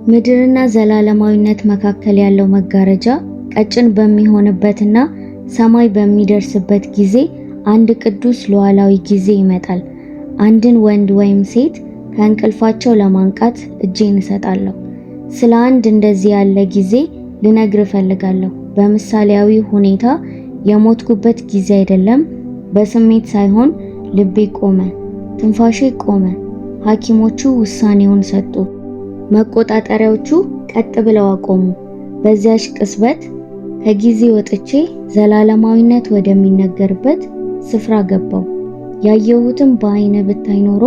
ምድርና ዘላለማዊነት መካከል ያለው መጋረጃ ቀጭን በሚሆንበትና ሰማይ በሚደርስበት ጊዜ አንድ ቅዱስ ሉዓላዊ ጊዜ ይመጣል። አንድን ወንድ ወይም ሴት ከእንቅልፋቸው ለማንቃት እጄን እሰጣለሁ። ስለ አንድ እንደዚህ ያለ ጊዜ ልነግር እፈልጋለሁ። በምሳሌያዊ ሁኔታ የሞትኩበት ጊዜ አይደለም፣ በስሜት ሳይሆን ልቤ ቆመ፣ ትንፋሼ ቆመ። ሐኪሞቹ ውሳኔውን ሰጡ። መቆጣጠሪያዎቹ ቀጥ ብለው አቆሙ። በዚያች ቅጽበት ከጊዜ ወጥቼ ዘላለማዊነት ወደሚነገርበት ስፍራ ገባው። ያየሁትም በአይነ ብታይ ኖሮ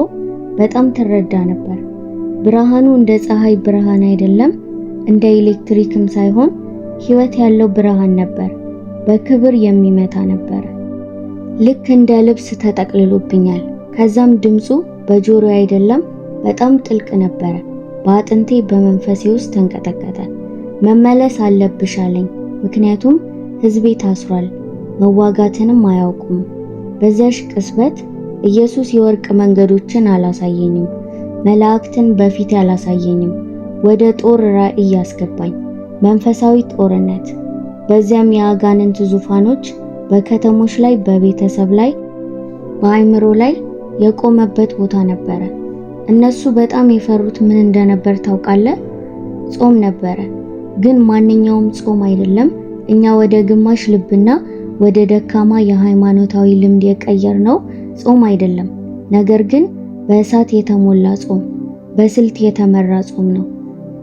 በጣም ትረዳ ነበር። ብርሃኑ እንደ ፀሐይ ብርሃን አይደለም፣ እንደ ኤሌክትሪክም ሳይሆን ሕይወት ያለው ብርሃን ነበር። በክብር የሚመታ ነበር። ልክ እንደ ልብስ ተጠቅልሎብኛል። ከዛም ድምፁ በጆሮ አይደለም፣ በጣም ጥልቅ ነበረ። በአጥንቴ በመንፈሴ ውስጥ ተንቀጠቀጠ። መመለስ አለብሽ አለኝ፣ ምክንያቱም ሕዝቤ ታስሯል፣ መዋጋትንም አያውቁም። በዚያሽ ቅጽበት ኢየሱስ የወርቅ መንገዶችን አላሳየኝም፣ መላእክትን በፊት አላሳየኝም። ወደ ጦር ራእይ አስገባኝ፣ መንፈሳዊ ጦርነት። በዚያም የአጋንንት ዙፋኖች በከተሞች ላይ፣ በቤተሰብ ላይ፣ በአእምሮ ላይ የቆመበት ቦታ ነበረ። እነሱ በጣም የፈሩት ምን እንደነበር ታውቃለህ? ጾም ነበረ። ግን ማንኛውም ጾም አይደለም። እኛ ወደ ግማሽ ልብና ወደ ደካማ የሃይማኖታዊ ልምድ የቀየርነው ጾም አይደለም። ነገር ግን በእሳት የተሞላ ጾም፣ በስልት የተመራ ጾም ነው።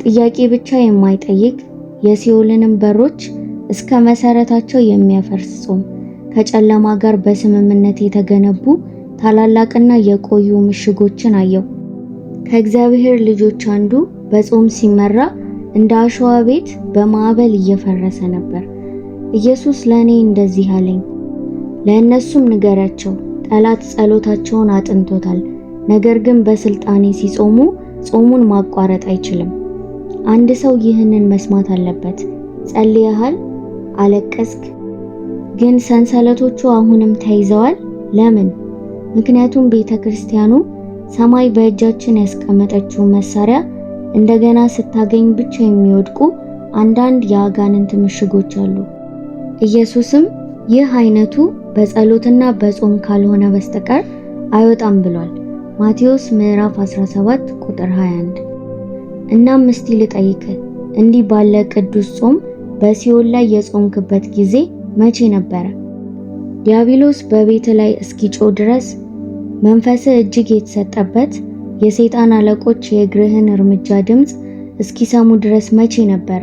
ጥያቄ ብቻ የማይጠይቅ፣ የሲኦልንም በሮች እስከ መሰረታቸው የሚያፈርስ ጾም። ከጨለማ ጋር በስምምነት የተገነቡ ታላላቅና የቆዩ ምሽጎችን አየው። ከእግዚአብሔር ልጆች አንዱ በጾም ሲመራ እንደ አሸዋ ቤት በማዕበል እየፈረሰ ነበር። ኢየሱስ ለእኔ እንደዚህ አለኝ፣ ለእነሱም ንገራቸው፣ ጠላት ጸሎታቸውን አጥንቶታል፣ ነገር ግን በስልጣኔ ሲጾሙ ጾሙን ማቋረጥ አይችልም። አንድ ሰው ይህንን መስማት አለበት። ጸልየሃል፣ አለቀስክ፣ ግን ሰንሰለቶቹ አሁንም ተይዘዋል። ለምን? ምክንያቱም ቤተ ክርስቲያኑ ሰማይ በእጃችን ያስቀመጠችው መሳሪያ እንደገና ስታገኝ ብቻ የሚወድቁ አንዳንድ የአጋንንት ምሽጎች አሉ። ኢየሱስም ይህ አይነቱ በጸሎትና በጾም ካልሆነ በስተቀር አይወጣም ብሏል። ማቴዎስ ምዕራፍ 17 ቁጥር 21። እናም እስቲ ልጠይቅህ፣ እንዲህ ባለ ቅዱስ ጾም በሲኦል ላይ የጾምክበት ጊዜ መቼ ነበረ? ዲያብሎስ በቤት ላይ እስኪጮህ ድረስ፣ መንፈስህ እጅግ የተሰጠበት የሰይጣን አለቆች የእግርህን እርምጃ ድምፅ እስኪሰሙ ድረስ መቼ ነበረ?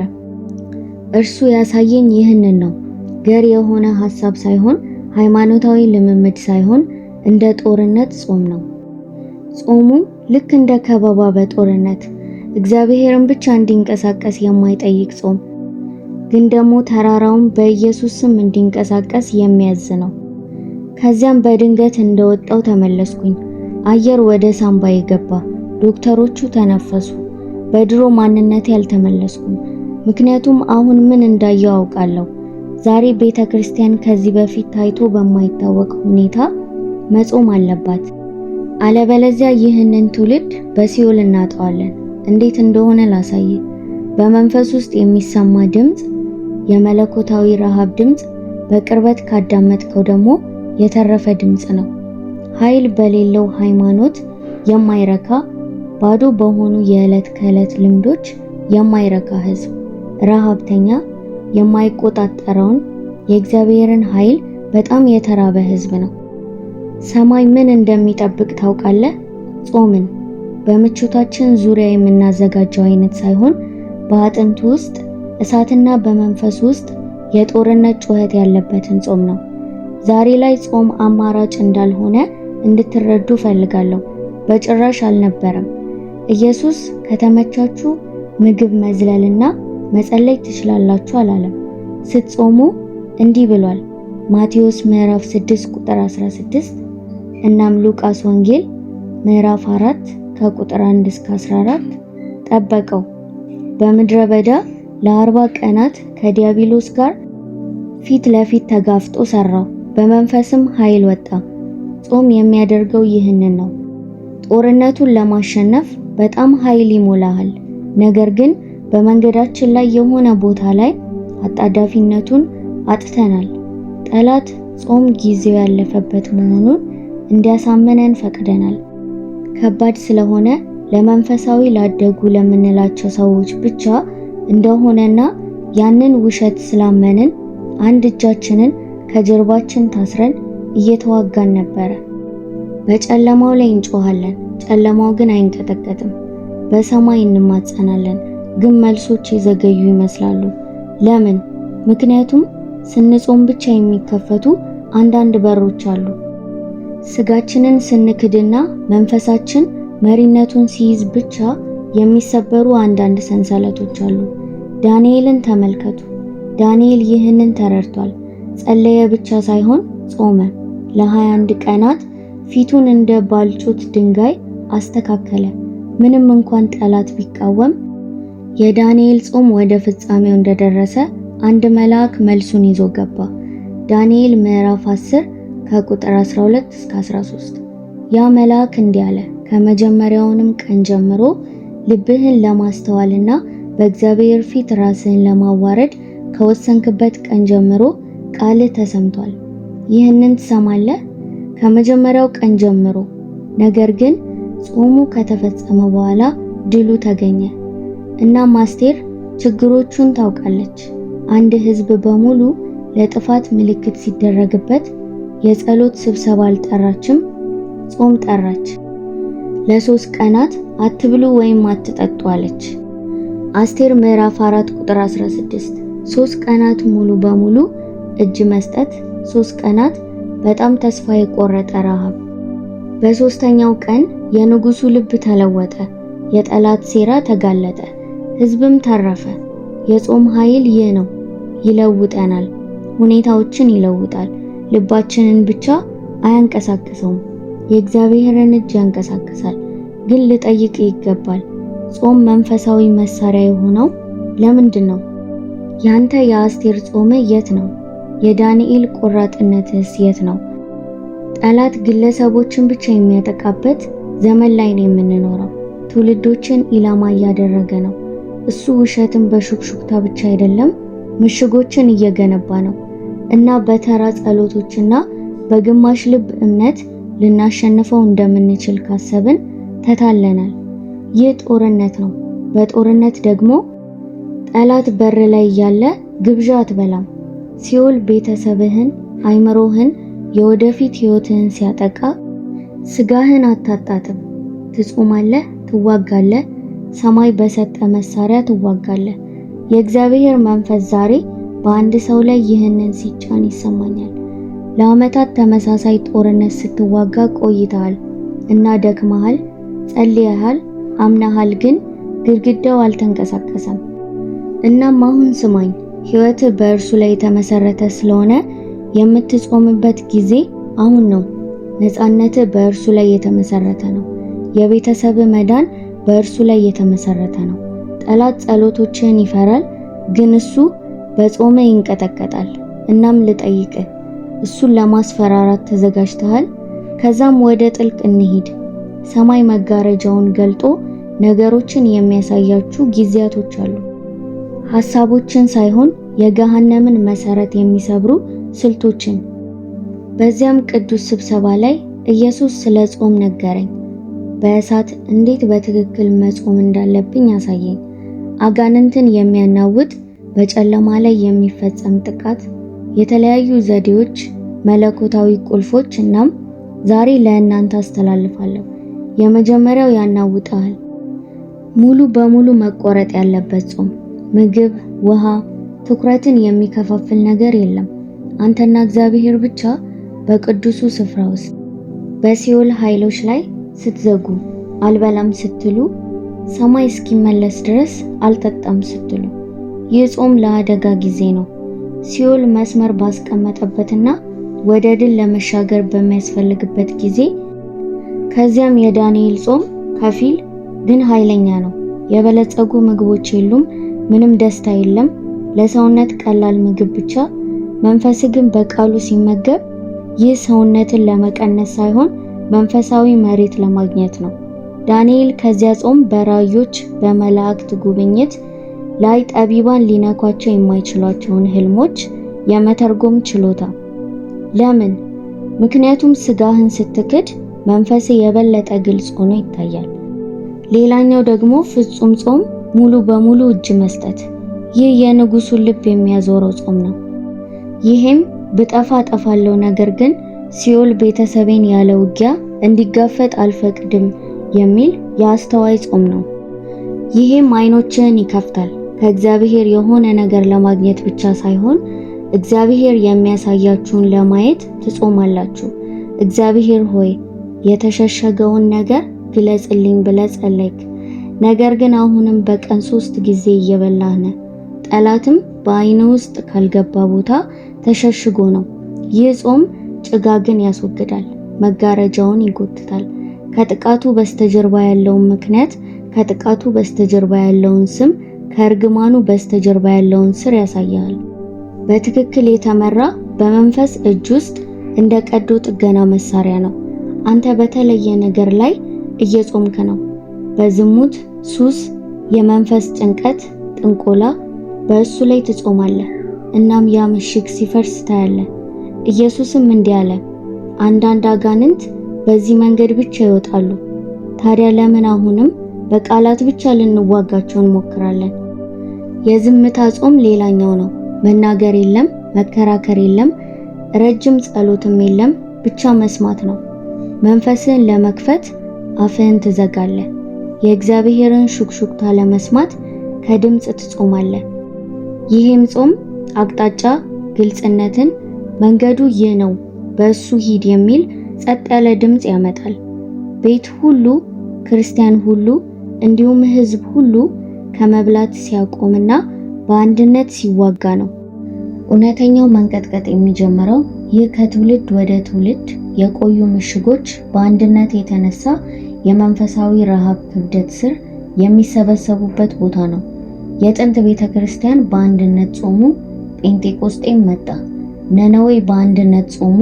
እርሱ ያሳየኝ ይህንን ነው። ገር የሆነ ሐሳብ ሳይሆን፣ ሃይማኖታዊ ልምምድ ሳይሆን፣ እንደ ጦርነት ጾም ነው። ጾሙ ልክ እንደ ከበባ በጦርነት እግዚአብሔርን ብቻ እንዲንቀሳቀስ የማይጠይቅ ጾም፣ ግን ደግሞ ተራራውን በኢየሱስ ስም እንዲንቀሳቀስ የሚያዝ ነው። ከዚያም በድንገት እንደወጣው ተመለስኩኝ። አየር ወደ ሳምባዬ ገባ። ዶክተሮቹ ተነፈሱ። በድሮ ማንነቴ አልተመለስኩም፣ ምክንያቱም አሁን ምን እንዳየው አውቃለሁ። ዛሬ ቤተ ክርስቲያን ከዚህ በፊት ታይቶ በማይታወቅ ሁኔታ መጾም አለባት። አለበለዚያ ይህንን ትውልድ በሲኦል እናጠዋለን። እንዴት እንደሆነ ላሳይ። በመንፈስ ውስጥ የሚሰማ ድምፅ፣ የመለኮታዊ ረሃብ ድምፅ፣ በቅርበት ካዳመጥከው ደግሞ የተረፈ ድምፅ ነው። ኃይል በሌለው ሃይማኖት የማይረካ፣ ባዶ በሆኑ የዕለት ከዕለት ልምዶች የማይረካ ህዝብ፣ ረሃብተኛ፣ የማይቆጣጠረውን የእግዚአብሔርን ኃይል በጣም የተራበ ህዝብ ነው። ሰማይ ምን እንደሚጠብቅ ታውቃለህ? ጾምን። በምቾታችን ዙሪያ የምናዘጋጀው አይነት ሳይሆን፣ በአጥንቱ ውስጥ እሳትና በመንፈስ ውስጥ የጦርነት ጩኸት ያለበትን ጾም ነው። ዛሬ ላይ ጾም አማራጭ እንዳልሆነ እንድትረዱ ፈልጋለሁ። በጭራሽ አልነበረም። ኢየሱስ ከተመቻችሁ ምግብ መዝለልና መጸለይ ትችላላችሁ አላለም። ስትጾሙ እንዲህ ብሏል። ማቴዎስ ምዕራፍ 6 ቁጥር 16፣ እናም ሉቃስ ወንጌል ምዕራፍ 4 ከቁጥር 1 እስከ 14። ጠበቀው። በምድረ በዳ ለ40 ቀናት ከዲያብሎስ ጋር ፊት ለፊት ተጋፍጦ ሰራው። በመንፈስም ኃይል ወጣ። ጾም የሚያደርገው ይህንን ነው። ጦርነቱን ለማሸነፍ በጣም ኃይል ይሞላሃል። ነገር ግን በመንገዳችን ላይ የሆነ ቦታ ላይ አጣዳፊነቱን አጥተናል። ጠላት ጾም ጊዜው ያለፈበት መሆኑን እንዲያሳምነን ፈቅደናል። ከባድ ስለሆነ ለመንፈሳዊ ላደጉ ለምንላቸው ሰዎች ብቻ እንደሆነና ያንን ውሸት ስላመንን አንድ እጃችንን ከጀርባችን ታስረን እየተዋጋን ነበረ። በጨለማው ላይ እንጮሃለን፣ ጨለማው ግን አይንቀጠቀጥም። በሰማይ እንማጸናለን፣ ግን መልሶች የዘገዩ ይመስላሉ። ለምን? ምክንያቱም ስንጾም ብቻ የሚከፈቱ አንዳንድ በሮች አሉ። ስጋችንን ስንክድና መንፈሳችን መሪነቱን ሲይዝ ብቻ የሚሰበሩ አንዳንድ ሰንሰለቶች አሉ። ዳንኤልን ተመልከቱ። ዳንኤል ይህንን ተረድቷል። ጸለየ ብቻ ሳይሆን ጾመ። ለ21 ቀናት ፊቱን እንደ ባልጩት ድንጋይ አስተካከለ። ምንም እንኳን ጠላት ቢቃወም የዳንኤል ጾም ወደ ፍጻሜው እንደደረሰ አንድ መልአክ መልሱን ይዞ ገባ። ዳንኤል ምዕራፍ 10 ከቁጥር 12 እስከ 13። ያ መልአክ እንዲህ አለ፣ ከመጀመሪያውንም ቀን ጀምሮ ልብህን ለማስተዋልና በእግዚአብሔር ፊት ራስህን ለማዋረድ ከወሰንክበት ቀን ጀምሮ ቃልህ ተሰምቷል። ይህንን ትሰማለህ ከመጀመሪያው ቀን ጀምሮ። ነገር ግን ጾሙ ከተፈጸመ በኋላ ድሉ ተገኘ። እናም አስቴር ችግሮቹን ታውቃለች። አንድ ሕዝብ በሙሉ ለጥፋት ምልክት ሲደረግበት የጸሎት ስብሰባ አልጠራችም፣ ጾም ጠራች። ለ3 ቀናት አትብሉ ወይም አትጠጡ አለች። አስቴር ምዕራፍ 4 ቁጥር 16። 3 ቀናት ሙሉ በሙሉ እጅ መስጠት፣ 3 ቀናት በጣም ተስፋ የቆረጠ ረሃብ። በሶስተኛው ቀን የንጉሱ ልብ ተለወጠ፣ የጠላት ሴራ ተጋለጠ፣ ሕዝብም ተረፈ። የጾም ኃይል ይህ ነው። ይለውጠናል፣ ሁኔታዎችን ይለውጣል። ልባችንን ብቻ አያንቀሳቅሰውም፣ የእግዚአብሔርን እጅ ያንቀሳቅሳል። ግን ልጠይቅ ይገባል፣ ጾም መንፈሳዊ መሳሪያ የሆነው ለምንድን ነው? ያንተ የአስቴር ጾም የት ነው? የዳንኤል ቆራጥነትስ የት ነው? ጠላት ግለሰቦችን ብቻ የሚያጠቃበት ዘመን ላይ ነው የምንኖረው። ትውልዶችን ኢላማ እያደረገ ነው። እሱ ውሸትን በሹክሹክታ ብቻ አይደለም፣ ምሽጎችን እየገነባ ነው። እና በተራ ጸሎቶችና በግማሽ ልብ እምነት ልናሸንፈው እንደምንችል ካሰብን ተታለናል። ይህ ጦርነት ነው። በጦርነት ደግሞ ጠላት በር ላይ እያለ ግብዣ አትበላም። ሲኦል ቤተሰብህን፣ አይምሮህን፣ የወደፊት ህይወትህን ሲያጠቃ ስጋህን አታጣጥም። ትጾማለህ፣ ትዋጋለህ። ሰማይ በሰጠ መሳሪያ ትዋጋለህ። የእግዚአብሔር መንፈስ ዛሬ በአንድ ሰው ላይ ይህንን ሲጫን ይሰማኛል። ለዓመታት ተመሳሳይ ጦርነት ስትዋጋ ቆይተሃል እና ደክመሃል። ጸልየሃል፣ አምነሃል፣ ግን ግድግዳው አልተንቀሳቀሰም። እናም አሁን ስማኝ፣ ህይወትህ በእርሱ ላይ የተመሰረተ ስለሆነ የምትጾምበት ጊዜ አሁን ነው። ነፃነትህ በእርሱ ላይ የተመሰረተ ነው። የቤተሰብ መዳን በእርሱ ላይ የተመሰረተ ነው። ጠላት ጸሎቶችህን ይፈራል፣ ግን እሱ በጾመ ይንቀጠቀጣል። እናም ልጠይቅህ፣ እሱን ለማስፈራራት ተዘጋጅተሃል? ከዛም ወደ ጥልቅ እንሂድ። ሰማይ መጋረጃውን ገልጦ ነገሮችን የሚያሳያችሁ ጊዜያቶች አሉ። ሐሳቦችን ሳይሆን የገሃነምን መሰረት የሚሰብሩ ስልቶችን። በዚያም ቅዱስ ስብሰባ ላይ ኢየሱስ ስለ ጾም ነገረኝ። በእሳት እንዴት በትክክል መጾም እንዳለብኝ አሳየኝ። አጋንንትን የሚያናውጥ በጨለማ ላይ የሚፈጸም ጥቃት፣ የተለያዩ ዘዴዎች፣ መለኮታዊ ቁልፎች። እናም ዛሬ ለእናንተ አስተላልፋለሁ። የመጀመሪያው ያናውጣል። ሙሉ በሙሉ መቆረጥ ያለበት ጾም። ምግብ፣ ውሃ፣ ትኩረትን የሚከፋፍል ነገር የለም። አንተና እግዚአብሔር ብቻ በቅዱሱ ስፍራ ውስጥ። በሲኦል ኃይሎች ላይ ስትዘጉ፣ አልበላም ስትሉ፣ ሰማይ እስኪመለስ ድረስ አልጠጣም ስትሉ። ይህ ጾም ለአደጋ ጊዜ ነው። ሲኦል መስመር ባስቀመጠበትና ወደ ድል ለመሻገር በሚያስፈልግበት ጊዜ። ከዚያም የዳንኤል ጾም ከፊል ግን ኃይለኛ ነው። የበለጸጉ ምግቦች የሉም፣ ምንም ደስታ የለም፣ ለሰውነት ቀላል ምግብ ብቻ። መንፈስ ግን በቃሉ ሲመገብ ይህ ሰውነትን ለመቀነስ ሳይሆን መንፈሳዊ መሬት ለማግኘት ነው። ዳንኤል ከዚያ ጾም በራእዮች፣ በመላእክት ጉብኝት ላይ ጠቢባን ሊነኳቸው የማይችሏቸውን ህልሞች የመተርጎም ችሎታ። ለምን? ምክንያቱም ስጋህን ስትክድ መንፈስ የበለጠ ግልጽ ሆኖ ይታያል። ሌላኛው ደግሞ ፍጹም ጾም፣ ሙሉ በሙሉ እጅ መስጠት። ይህ የንጉሱን ልብ የሚያዞረው ጾም ነው። ይሄም ብጠፋ እጠፋለሁ፣ ነገር ግን ሲኦል ቤተሰቤን ያለ ውጊያ እንዲጋፈጥ አልፈቅድም የሚል የአስተዋይ ጾም ነው። ይሄም አይኖችህን ይከፍታል። ከእግዚአብሔር የሆነ ነገር ለማግኘት ብቻ ሳይሆን እግዚአብሔር የሚያሳያችሁን ለማየት ትጾማላችሁ። እግዚአብሔር ሆይ የተሸሸገውን ነገር ግለጽልኝ ብለህ ጸለይክ። ነገር ግን አሁንም በቀን 3 ጊዜ እየበላህ ነህ። ጠላትም በአይን ውስጥ ካልገባ ቦታ ተሸሽጎ ነው። ይህ ጾም ጭጋግን ያስወግዳል፣ መጋረጃውን ይጎትታል። ከጥቃቱ በስተጀርባ ያለውን ምክንያት፣ ከጥቃቱ በስተጀርባ ያለውን ስም፣ ከእርግማኑ በስተጀርባ ያለውን ስር ያሳያል። በትክክል የተመራ በመንፈስ እጅ ውስጥ እንደ ቀዶ ጥገና መሳሪያ ነው። አንተ በተለየ ነገር ላይ እየጾምክ ነው። በዝሙት ሱስ፣ የመንፈስ ጭንቀት፣ ጥንቆላ፣ በእሱ ላይ ትጾማለህ። እናም ያ ምሽግ ሲፈርስ ታያለህ። ኢየሱስም እንዲህ አለ፣ አንዳንድ አጋንንት በዚህ መንገድ ብቻ ይወጣሉ። ታዲያ ለምን አሁንም በቃላት ብቻ ልንዋጋቸው እንሞክራለን? የዝምታ ጾም ሌላኛው ነው። መናገር የለም፣ መከራከር የለም፣ ረጅም ጸሎትም የለም፣ ብቻ መስማት ነው። መንፈስህን ለመክፈት አፍህን ትዘጋለህ። የእግዚአብሔርን ሹክሹክታ ለመስማት ከድምጽ ትጾማለህ። ይህም ጾም አቅጣጫ ግልጽነትን፣ መንገዱ ይህ ነው በእሱ ሂድ የሚል ጸጥ ያለ ድምጽ ያመጣል። ቤት ሁሉ፣ ክርስቲያን ሁሉ፣ እንዲሁም ሕዝብ ሁሉ ከመብላት ሲያቆምና በአንድነት ሲዋጋ ነው። እውነተኛው መንቀጥቀጥ የሚጀምረው ይህ ከትውልድ ወደ ትውልድ የቆዩ ምሽጎች በአንድነት የተነሳ የመንፈሳዊ ረሃብ ክብደት ስር የሚሰበሰቡበት ቦታ ነው። የጥንት ቤተክርስቲያን በአንድነት ጾሙ፣ ጴንጤቆስጤም መጣ። ነነዌ በአንድነት ጾሙ፣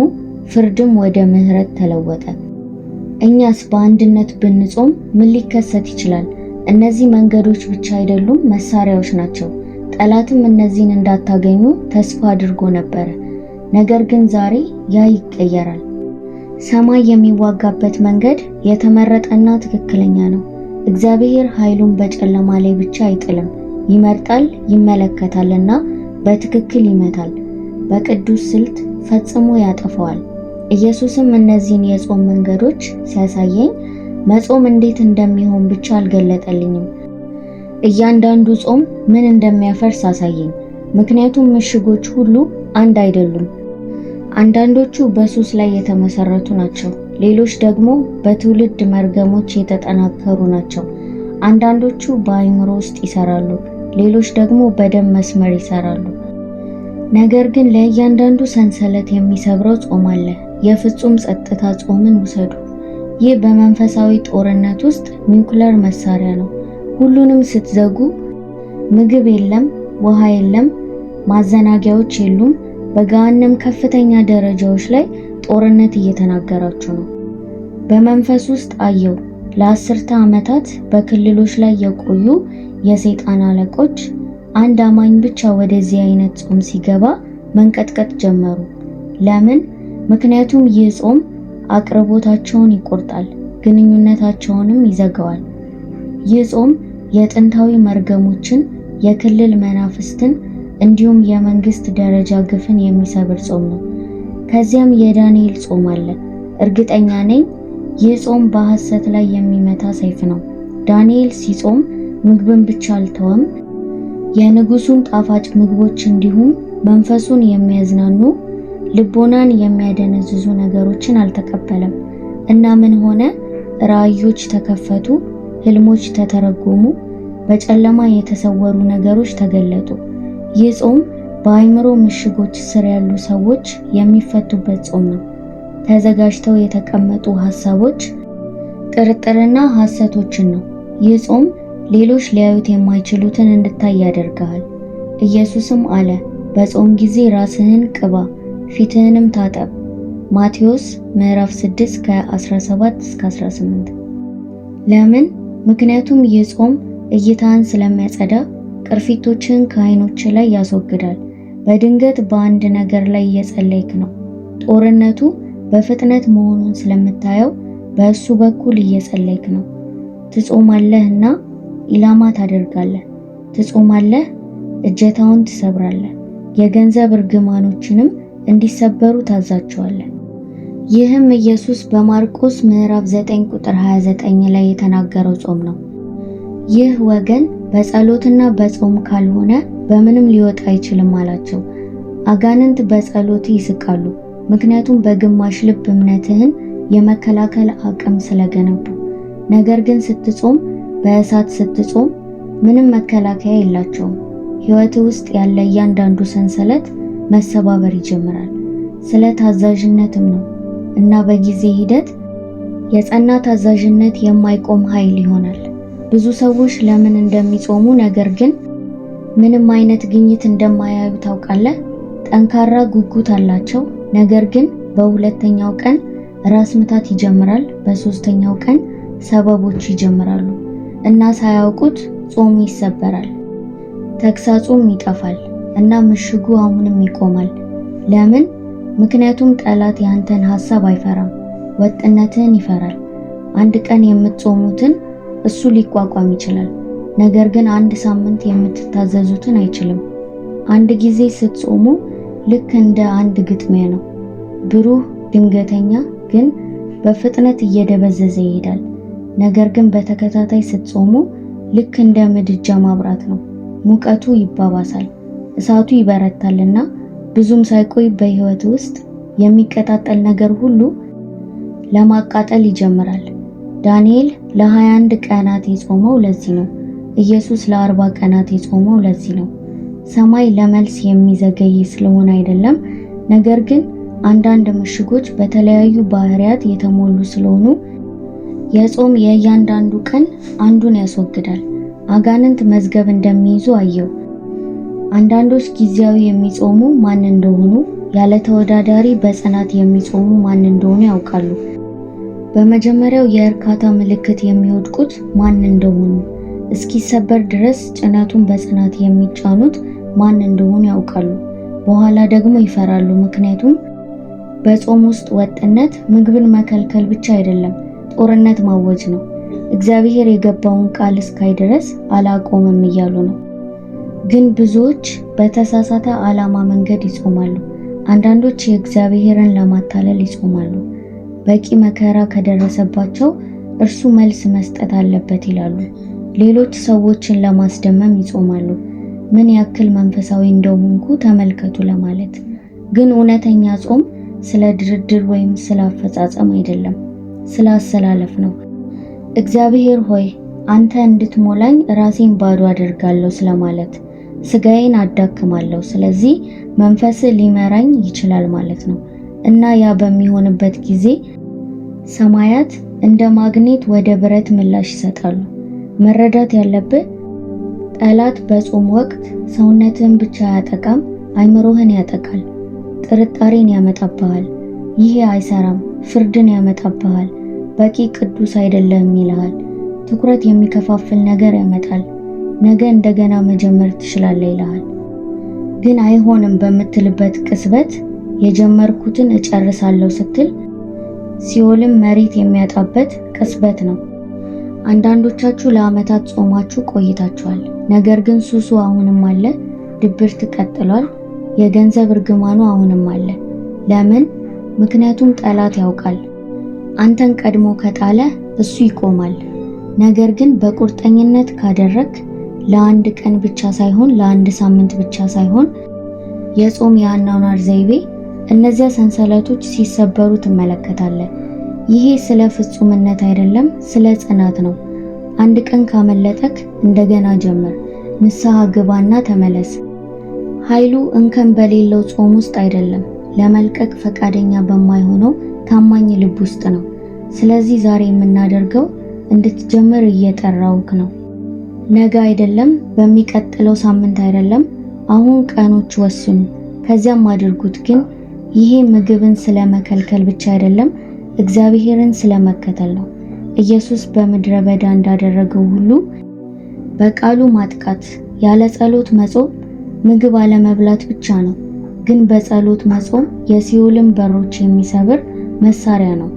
ፍርድም ወደ ምህረት ተለወጠ። እኛስ በአንድነት ብንጾም ምን ሊከሰት ይችላል? እነዚህ መንገዶች ብቻ አይደሉም፣ መሳሪያዎች ናቸው። ጠላትም እነዚህን እንዳታገኙ ተስፋ አድርጎ ነበር። ነገር ግን ዛሬ ያ ይቀየራል። ሰማይ የሚዋጋበት መንገድ የተመረጠና ትክክለኛ ነው። እግዚአብሔር ኃይሉን በጨለማ ላይ ብቻ አይጥልም። ይመርጣል፣ ይመለከታልና በትክክል ይመታል። በቅዱስ ስልት ፈጽሞ ያጠፋዋል። ኢየሱስም እነዚህን የጾም መንገዶች ሲያሳየኝ መጾም እንዴት እንደሚሆን ብቻ አልገለጠልኝም። እያንዳንዱ ጾም ምን እንደሚያፈርስ አሳየኝ። ምክንያቱም ምሽጎች ሁሉ አንድ አይደሉም። አንዳንዶቹ በሱስ ላይ የተመሰረቱ ናቸው። ሌሎች ደግሞ በትውልድ መርገሞች የተጠናከሩ ናቸው። አንዳንዶቹ በአእምሮ ውስጥ ይሰራሉ፣ ሌሎች ደግሞ በደም መስመር ይሰራሉ። ነገር ግን ለእያንዳንዱ ሰንሰለት የሚሰብረው ጾም አለ። የፍጹም ጸጥታ ጾምን ውሰዱ። ይህ በመንፈሳዊ ጦርነት ውስጥ ኒውክለር መሳሪያ ነው። ሁሉንም ስትዘጉ ምግብ የለም፣ ውሃ የለም፣ ማዘናጊያዎች የሉም። በገሃነም ከፍተኛ ደረጃዎች ላይ ጦርነት እየተናገራችሁ ነው። በመንፈስ ውስጥ አየው። ለአስርተ ዓመታት በክልሎች ላይ የቆዩ የሰይጣን አለቆች አንድ አማኝ ብቻ ወደዚህ አይነት ጾም ሲገባ መንቀጥቀጥ ጀመሩ። ለምን? ምክንያቱም ይህ ጾም አቅርቦታቸውን ይቆርጣል፣ ግንኙነታቸውንም ይዘጋዋል። ይህ ጾም የጥንታዊ መርገሞችን፣ የክልል መናፍስትን እንዲሁም የመንግስት ደረጃ ግፍን የሚሰብር ጾም ነው። ከዚያም የዳንኤል ጾም አለ። እርግጠኛ ነኝ ይህ ጾም በሐሰት ላይ የሚመታ ሰይፍ ነው። ዳንኤል ሲጾም ምግብን ብቻ አልተወም። የንጉሱን ጣፋጭ ምግቦች እንዲሁም መንፈሱን የሚያዝናኑ ልቦናን የሚያደነዝዙ ነገሮችን አልተቀበለም። እና ምን ሆነ? ራእዮች ተከፈቱ፣ ህልሞች ተተረጎሙ፣ በጨለማ የተሰወሩ ነገሮች ተገለጡ። ይህ ጾም በአእምሮ ምሽጎች ስር ያሉ ሰዎች የሚፈቱበት ጾም ነው። ተዘጋጅተው የተቀመጡ ሐሳቦች፣ ጥርጥርና ሐሰቶችን ነው። ይህ ጾም ሌሎች ሊያዩት የማይችሉትን እንድታይ ያደርግሃል። ኢየሱስም አለ፣ በጾም ጊዜ ራስህን ቅባ፣ ፊትህንም ታጠብ። ማቴዎስ ምዕራፍ 6 ከ17 እስከ 18። ለምን? ምክንያቱም ይህ ጾም እይታህን ስለሚያጸዳ ቅርፊቶችን ከዓይኖች ላይ ያስወግዳል። በድንገት በአንድ ነገር ላይ እየጸለይክ ነው። ጦርነቱ በፍጥነት መሆኑን ስለምታየው በእሱ በኩል እየጸለይክ ነው። ትጾማለህ እና ኢላማ ታደርጋለህ። ትጾማለህ፣ እጀታውን ትሰብራለህ። የገንዘብ እርግማኖችንም እንዲሰበሩ ታዛቸዋለህ። ይህም ኢየሱስ በማርቆስ ምዕራፍ 9 ቁጥር 29 ላይ የተናገረው ጾም ነው። ይህ ወገን በጸሎትና በጾም ካልሆነ በምንም ሊወጣ አይችልም አላቸው። አጋንንት በጸሎት ይስቃሉ፣ ምክንያቱም በግማሽ ልብ እምነትህን የመከላከል አቅም ስለገነቡ። ነገር ግን ስትጾም፣ በእሳት ስትጾም ምንም መከላከያ የላቸውም። ሕይወት ውስጥ ያለ እያንዳንዱ ሰንሰለት መሰባበር ይጀምራል። ስለ ታዛዥነትም ነው እና በጊዜ ሂደት የጸና ታዛዥነት የማይቆም ኃይል ይሆናል። ብዙ ሰዎች ለምን እንደሚጾሙ ነገር ግን ምንም አይነት ግኝት እንደማያዩ ታውቃለህ። ጠንካራ ጉጉት አላቸው፣ ነገር ግን በሁለተኛው ቀን ራስ ምታት ይጀምራል። በሶስተኛው ቀን ሰበቦች ይጀምራሉ እና ሳያውቁት ጾሙ ይሰበራል፣ ተግሳጹም ይጠፋል እና ምሽጉ አሁንም ይቆማል። ለምን? ምክንያቱም ጠላት ያንተን ሐሳብ አይፈራም፣ ወጥነትህን ይፈራል። አንድ ቀን የምትጾሙትን እሱ ሊቋቋም ይችላል፣ ነገር ግን አንድ ሳምንት የምትታዘዙትን አይችልም። አንድ ጊዜ ስትጾሙ ልክ እንደ አንድ ግጥሚያ ነው። ብሩህ፣ ድንገተኛ፣ ግን በፍጥነት እየደበዘዘ ይሄዳል። ነገር ግን በተከታታይ ስትጾሙ ልክ እንደ ምድጃ ማብራት ነው። ሙቀቱ ይባባሳል፣ እሳቱ ይበረታልና ብዙም ሳይቆይ በሕይወት ውስጥ የሚቀጣጠል ነገር ሁሉ ለማቃጠል ይጀምራል። ዳንኤል ለ21 ቀናት የጾመው ለዚህ ነው። ኢየሱስ ለ40 ቀናት የጾመው ለዚህ ነው። ሰማይ ለመልስ የሚዘገይ ስለሆነ አይደለም፣ ነገር ግን አንዳንድ ምሽጎች በተለያዩ ባህሪያት የተሞሉ ስለሆኑ የጾም የእያንዳንዱ ቀን አንዱን ያስወግዳል። አጋንንት መዝገብ እንደሚይዙ አየው። አንዳንዶች ጊዜያዊ የሚጾሙ ማን እንደሆኑ፣ ያለ ተወዳዳሪ በጽናት የሚጾሙ ማን እንደሆኑ ያውቃሉ። በመጀመሪያው የእርካታ ምልክት የሚወድቁት ማን እንደሆኑ፣ እስኪሰበር ድረስ ጭነቱን በጽናት የሚጫኑት ማን እንደሆኑ ያውቃሉ። በኋላ ደግሞ ይፈራሉ፣ ምክንያቱም በጾም ውስጥ ወጥነት ምግብን መከልከል ብቻ አይደለም፣ ጦርነት ማወጅ ነው። እግዚአብሔር የገባውን ቃል እስካይ ድረስ አላቆምም እያሉ ነው። ግን ብዙዎች በተሳሳተ ዓላማ መንገድ ይጾማሉ። አንዳንዶች የእግዚአብሔርን ለማታለል ይጾማሉ። በቂ መከራ ከደረሰባቸው እርሱ መልስ መስጠት አለበት ይላሉ። ሌሎች ሰዎችን ለማስደመም ይጾማሉ። ምን ያክል መንፈሳዊ እንደሆንኩ ተመልከቱ ለማለት። ግን እውነተኛ ጾም ስለ ድርድር ወይም ስለ አፈጻጸም አይደለም፣ ስለ አሰላለፍ ነው። እግዚአብሔር ሆይ አንተ እንድትሞላኝ ራሴን ባዶ አደርጋለሁ ስለማለት፣ ስጋዬን አዳክማለሁ፣ ስለዚህ መንፈስ ሊመራኝ ይችላል ማለት ነው። እና ያ በሚሆንበት ጊዜ ሰማያት እንደ ማግኔት ወደ ብረት ምላሽ ይሰጣሉ። መረዳት ያለብህ ጠላት በጾም ወቅት ሰውነትህን ብቻ አያጠቃም፣ አይምሮህን ያጠቃል። ጥርጣሬን ያመጣብሃል። ይሄ አይሰራም፣ ፍርድን ያመጣብሃል። በቂ ቅዱስ አይደለህም ይልሃል። ትኩረት የሚከፋፍል ነገር ያመጣል። ነገ እንደገና መጀመር ትችላለህ ይልሃል። ግን አይሆንም በምትልበት ቅጽበት የጀመርኩትን እጨርሳለሁ ስትል ሲኦልም መሬት የሚያጣበት ቅጽበት ነው። አንዳንዶቻችሁ ለዓመታት ጾማችሁ ቆይታችኋል። ነገር ግን ሱሱ አሁንም አለ፣ ድብርት ቀጥሏል፣ የገንዘብ እርግማኑ አሁንም አለ። ለምን? ምክንያቱም ጠላት ያውቃል። አንተን ቀድሞ ከጣለ እሱ ይቆማል። ነገር ግን በቁርጠኝነት ካደረክ ለአንድ ቀን ብቻ ሳይሆን፣ ለአንድ ሳምንት ብቻ ሳይሆን የጾም የአኗኗር ዘይቤ እነዚያ ሰንሰለቶች ሲሰበሩ ትመለከታለህ። ይሄ ስለ ፍጹምነት አይደለም፣ ስለ ጽናት ነው። አንድ ቀን ካመለጠክ እንደገና ጀምር፣ ንስሐ ግባና ተመለስ። ኃይሉ እንከን በሌለው ጾም ውስጥ አይደለም፣ ለመልቀቅ ፈቃደኛ በማይሆነው ታማኝ ልብ ውስጥ ነው። ስለዚህ ዛሬ የምናደርገው እንድትጀምር እየጠራውክ ነው። ነገ አይደለም፣ በሚቀጥለው ሳምንት አይደለም፣ አሁን ቀኖች ወስኑ፣ ከዚያም አድርጉት። ግን ይሄ ምግብን ስለመከልከል ብቻ አይደለም፣ እግዚአብሔርን ስለመከተል ነው። ኢየሱስ በምድረ በዳ እንዳደረገው ሁሉ በቃሉ ማጥቃት። ያለ ጸሎት መጾም ምግብ አለመብላት ብቻ ነው፣ ግን በጸሎት መጾም የሲኦልን በሮች የሚሰብር መሳሪያ ነው።